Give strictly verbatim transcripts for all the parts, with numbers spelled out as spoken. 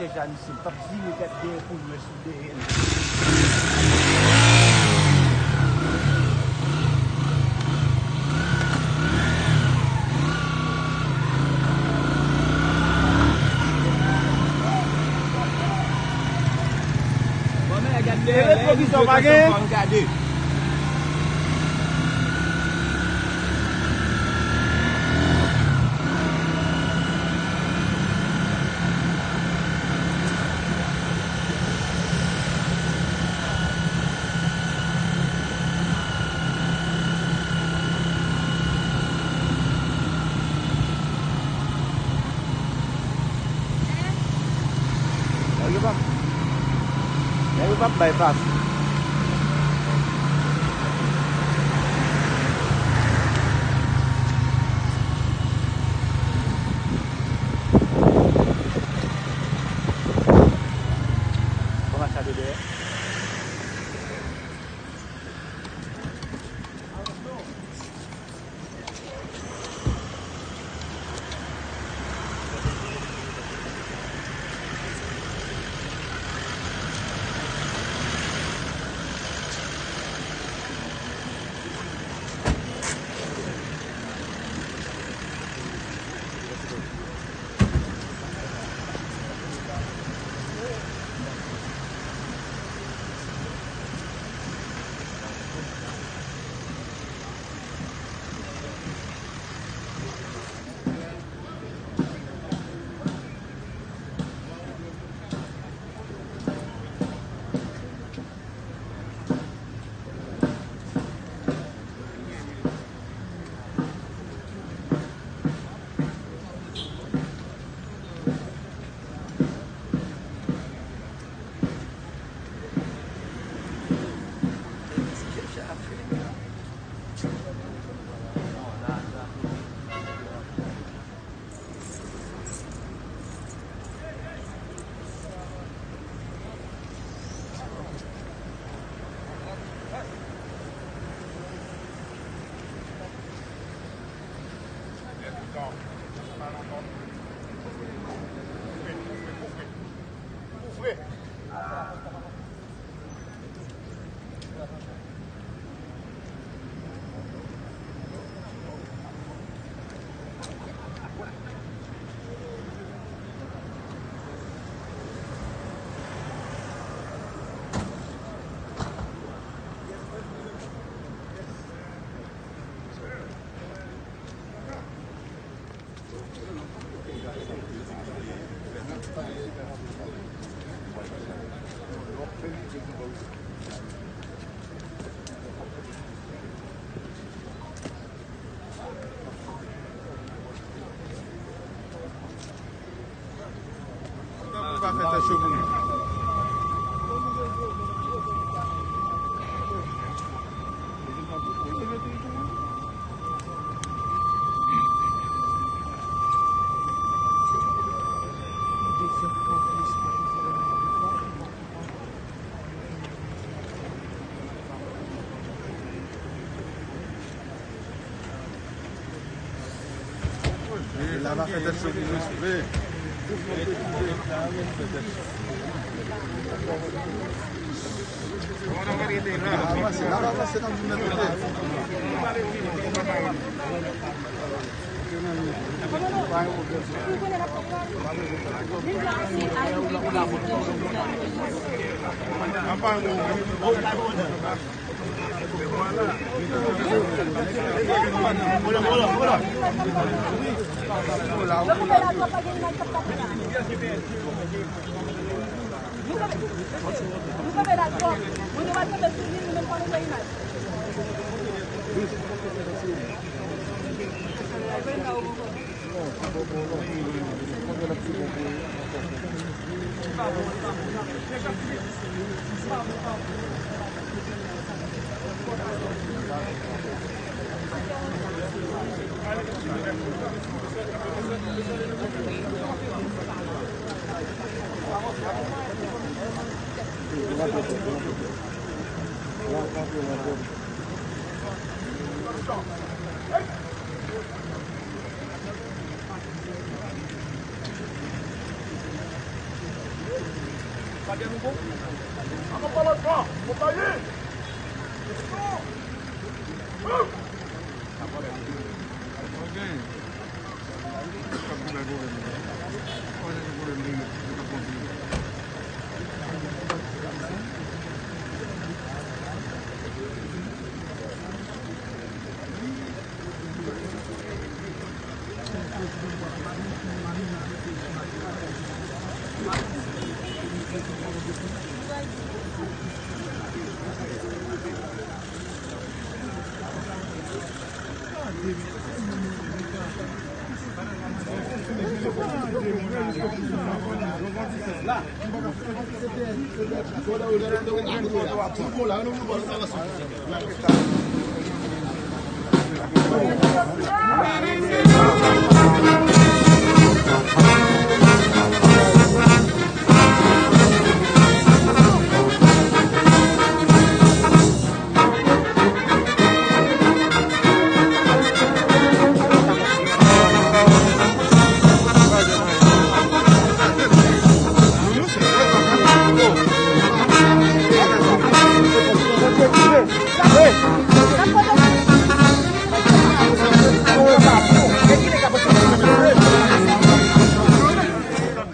Deja misye, l p ap vire tèt dèyè pou l wè si w dèyè l. Bon, men, gade dèyè, lè li vle konsantre, gade. Nèg yo p ap, nèg yo p ap bay pase. Kòman sa de dèyè? Tanpri pa fè tèt cho pou mwen. La va fè tèt cho pou mwen, souple. Avanse, la va avanse nan moun nan kote.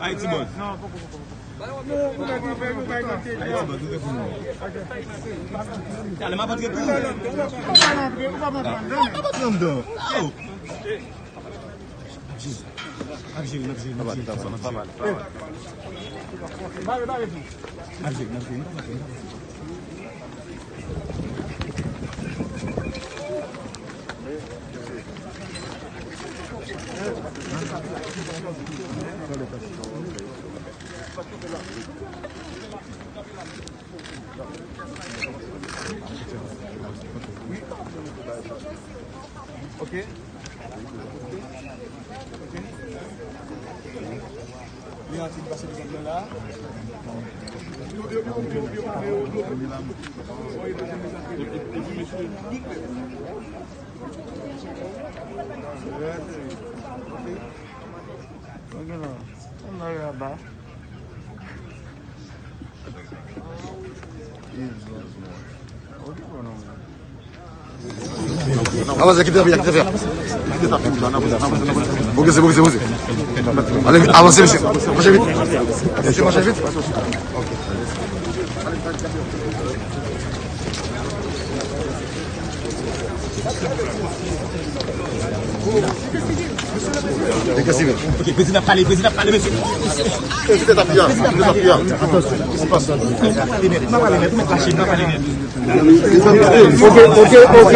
Ayiti Buzz. Ayiti Buzz, nou te fini. Talè m ap antre tou. M ap antre anndan. Oh. N ap jere, n ap jere, n ap jere. N ap jere, n ap jere, n ap jere. Ok. Li antre, li pase devan mwen la. Ok, non. Ann ale anba. Avanse, kite tapya, kite tapya. Bougeze, bougeze, bougeze. Ale, avanse, mesye. Mache vit. Mesye, mache vit. Dega sivil. Ok, prezidan ap pale, prezidan ap pale, mesye. Kite tapya, kite tapya. N ap pale nèt, n ap pale nèt, n ap pale nèt. Ok, ok, ok.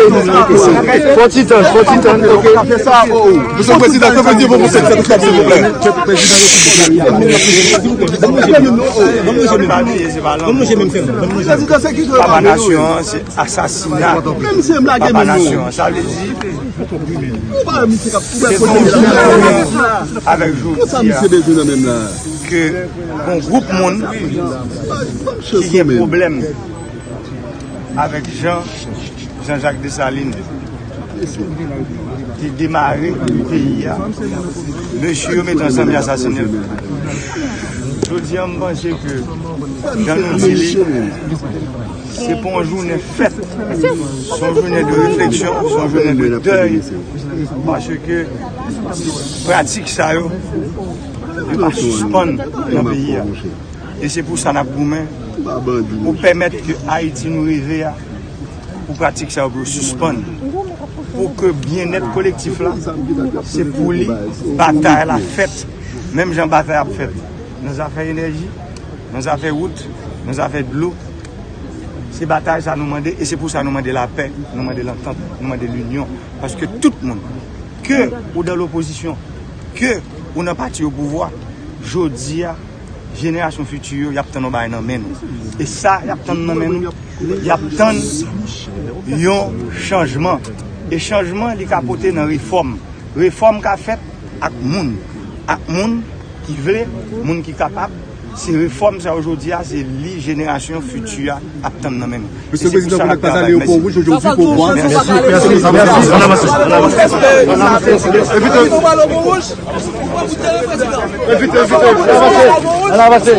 Fò ti tan, fò ti tan, ok. Mesye prezidan, tanpri, di yon bon konsèy, silvouplè. Ban m lonje men m. Ban m lonje men m. Papa nasyon an, se asasina. Papa nasyon an, sa vle di, se pou jodi a, avèk jodi a, ke yon gwoup moun ki gen pwoblèm avèk jan Jean-Jacques Dessalines te demare peyi a. Mesye yo mete ansanm, y asasinen l. Jodi a, m panse ke jan nou di li, se pa yon jounen fèt, se yon jounen de refleksyon, se yon jounen de dèy, paske pratik sa yo, yo pa sispann nan peyi a. E se pou sa n ap goumen pou pèmèt ke Ayiti nou reve a, pou pratik sa yo pou yo sispann, pou ke byennèt kolektif la, se pou li batay la fèt, menm jan batay ap fèt nan zafè enèji, nan zafè wout, nan zafè dlo. Se batay sa nou mande, e se pou sa nou mande lapè, nou mande lantant, nou mande linyon. Paske tout moun, ke ou dan lopozisyon, ke ou nan pati o pouvwa, jodi a, jenerasyon fiti yo, y ap tann yon bagay nan men nou. E sa y ap tann nan men nou, y ap tann yon chanjman. E chanjman, li ka pote nan refòm. Refòm ka fèt ak moun. Ak moun ki vle, moun ki kapab. Se refòm sa yo jodi a, se li jenerasyon fiti a ap tann nan men nou. Mesye prezidan, pou nèg pa t ale yo pon wouj, yo di w pou bwa. Mèsi, mèsi, mèsi. Ann avanse, ann avanse. Evite, evite, evite, ann avanse, ann avanse.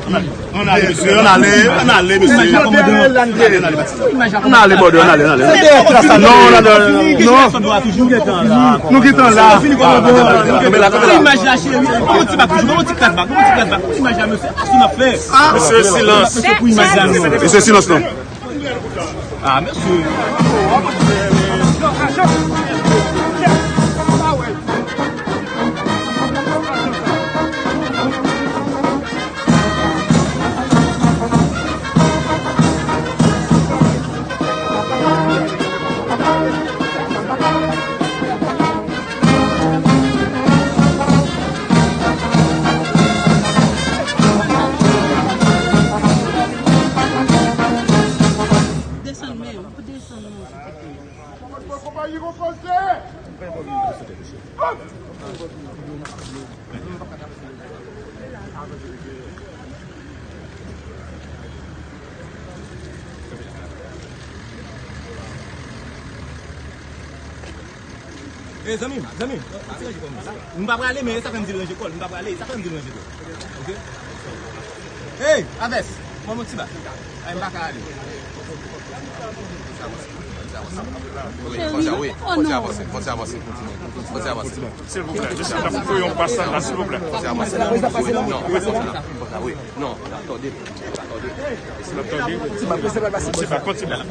Ann ale, mesye, ann ale, ann ale, mesye. Ann ale, bòdè, ann ale, ann ale. Non, ann ale, non. Nou gentan la. Imaj la, cheri. Yon ti bak, yon ti kras bak, yon ti kras bak. Imaj la, mesye. Mesye, silans. Mesye, silans, non. Ah, mesye. Desann men w, desann men w, silvouplè. E zanmi m, zanmi m, m pa prale, men sa fè m di l ranje kò l, m pa prale, sa fè m di l ranje kò l. Oke? Hey, Avès, ban m yon ti bak. Ay, m pa ka ale. Wi, fò ti avanse, fò ti avanse, fò ti avanse. Silvouplè, mesye, n ap fè yon pasaj la, silvouplè. Fò ti avanse. Non, wi, non, n ap tande, n ap tande. N ap tande. Ti bak, ti bak, ti bak.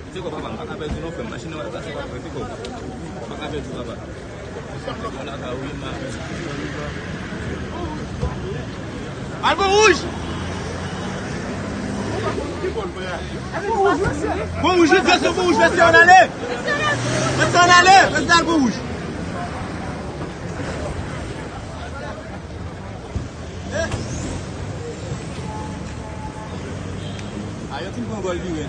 Se kwa, papa, m pa ka pèdi non, frè m. Machin nan w ap pase, papa, se kwa. M pa ka pèdi, papa. Al bon wouj! Bon wouj, mesye, bon wouj, mesye, ann ale! Mesye, ann ale! Mesye, al bon wouj! Eh! A, yo fin pran gòl vire.